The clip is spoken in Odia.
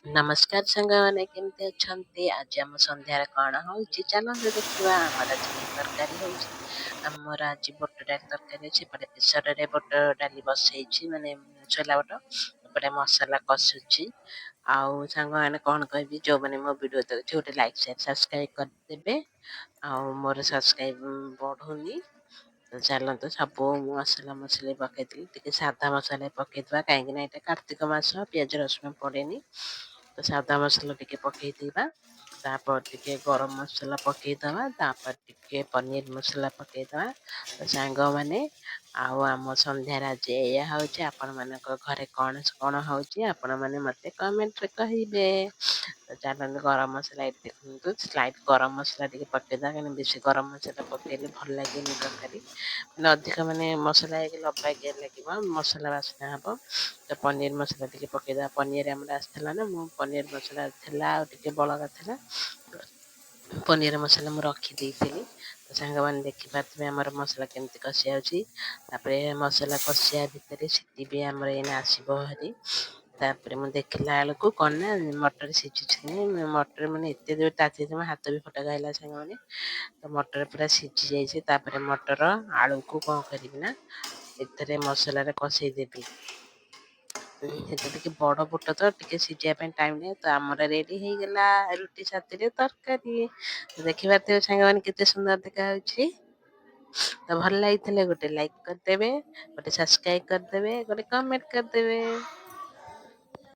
ନମସ୍କାର ସାଙ୍ଗମାନେ, କେମିତି ଅଛନ୍ତି? ଆଜି ଆମ ସନ୍ଧ୍ୟାରେ କ'ଣ ହେଉଛି ଚାଲନ୍ତୁ ଦେଖିବା। ଆମର ଆଜି କି ତରକାରୀ ହେଉଛି? ଆମର ଆଜି ବୁଟ ଡାଲି ତରକାରୀ ଅଛି। ଏପଟେ ପ୍ରେସରରେ ବୁଟ ଡାଲି ବସେଇଛି, ମାନେ ସୋଲା ବୁଟ। ଏପଟେ ମସଲା କଷୁଛି। ଆଉ ସାଙ୍ଗମାନେ, କ'ଣ କହିବି, ଯେଉଁମାନେ ମୋ ଭିଡ଼ିଓ ଦେଖୁଛି, ଗୋଟେ ଲାଇକ୍, ସେୟାର, ସବସ୍କ୍ରାଇବ୍ କରିଦେବେ। ଆଉ ମୋର ସବସ୍କ୍ରାଇବ୍ ବଢ଼ୁନି। ତ ଚାଲନ୍ତୁ, ସବୁ ମସଲା ମସଲି ପକେଇଥିଲି, ଟିକେ ସାଧା ମସଲା ପକେଇଦେବା, କାହିଁକିନା ଏଇଟା କାର୍ତ୍ତିକ ମାସ, ପିଆଜ ରସୁଣ ପଡ଼େନି। ତ ସାଧା ମସଲା ଟିକେ ପକେଇଦେବା, ତାପରେ ଟିକେ ଗରମ ମସଲା ପକେଇଦେବା, ତାପରେ ଟିକେ ପନିର ମସଲା ପକେଇଦେବା। ତ ସାଙ୍ଗମାନେ, ଆଉ ଆମ ସନ୍ଧ୍ୟାରେ ଆଜି ଏଇଆ ହେଉଛି। ଆପଣମାନଙ୍କ ଘରେ କ'ଣ କ'ଣ ହେଉଛି, ଆପଣମାନେ ମୋତେ କମେଣ୍ଟରେ କହିବେ। ତ ଚାଲନ୍ତୁ, ଗରମ ମସଲା ଏଇଠି ଦେଖନ୍ତୁ, ସ୍ଲାଇଟ୍ ଗରମ ମସଲା ଟିକେ ପକେଇଦେବା, କାହିଁକିନା ବେଶୀ ଗରମ ମସଲା ପକେଇଲେ ଭଲ ଲାଗେନି ତରକାରୀ, ମାନେ ଅଧିକ ମାନେ ମସଲା ହେଇଗଲେ ଅବାଗିଆ ଲାଗିବ, ମସଲା ବାସ୍ନା ହେବ। ତ ପନିର ମସଲା ଟିକେ ପକେଇଦେବା। ପନିର ଆମର ଆସିଥିଲା ନା, ମୁଁ ପନିର ମସଲା ଥିଲା ଆଉ ଟିକେ ବଳକା ଥିଲା, ପନିର ମସଲା ମୁଁ ରଖିଦେଇଥିଲି। ତ ସାଙ୍ଗମାନେ, ଦେଖିପାରୁଥିବେ ଆମର ମସଲା କେମିତି କଷି ଯାଉଛି। ତାପରେ ମସଲା କଷିବା ଭିତରେ ସିଟି ବି ଆମର ଏଇନା ଆସିବ ଭାରି। ତାପରେ ମୁଁ ଦେଖିଲା ବେଳକୁ କ'ଣ ନା ମଟର ସିଝୁଛି। ମଟର ମାନେ ଏତେ ଜୋର ତାତି, ମୋ ହାତ ବି ଫଟକା ହେଲା ସାଙ୍ଗମାନେ। ତ ମଟର ପୁରା ସିଝି ଯାଇଛି। ତାପରେ ମଟର ଆଳୁକୁ କ'ଣ କରିବି ନା ଏଥିରେ ମସଲାରେ କଷେଇଦେବି। ସେଟା ଟିକେ ବଡ଼ ବୁଟ, ତ ଟିକେ ସିଝିବା ପାଇଁ ଟାଇମ୍ ନିଏ। ତ ଆମର ରେଡ଼ି ହେଇଗଲା ରୁଟି ସାଥିରେ ତରକାରୀ। ଦେଖିପାରୁଥିବେ ସାଙ୍ଗମାନେ, କେତେ ସୁନ୍ଦର ଦେଖାଯାଉଛି। ତ ଭଲ ଲାଗିଥିଲେ ଗୋଟେ ଲାଇକ୍ କରିଦେବେ, ଗୋଟେ ସବସ୍କ୍ରାଇବ୍ କରିଦେବେ, ଗୋଟେ କମେଣ୍ଟ କରିଦେବେ।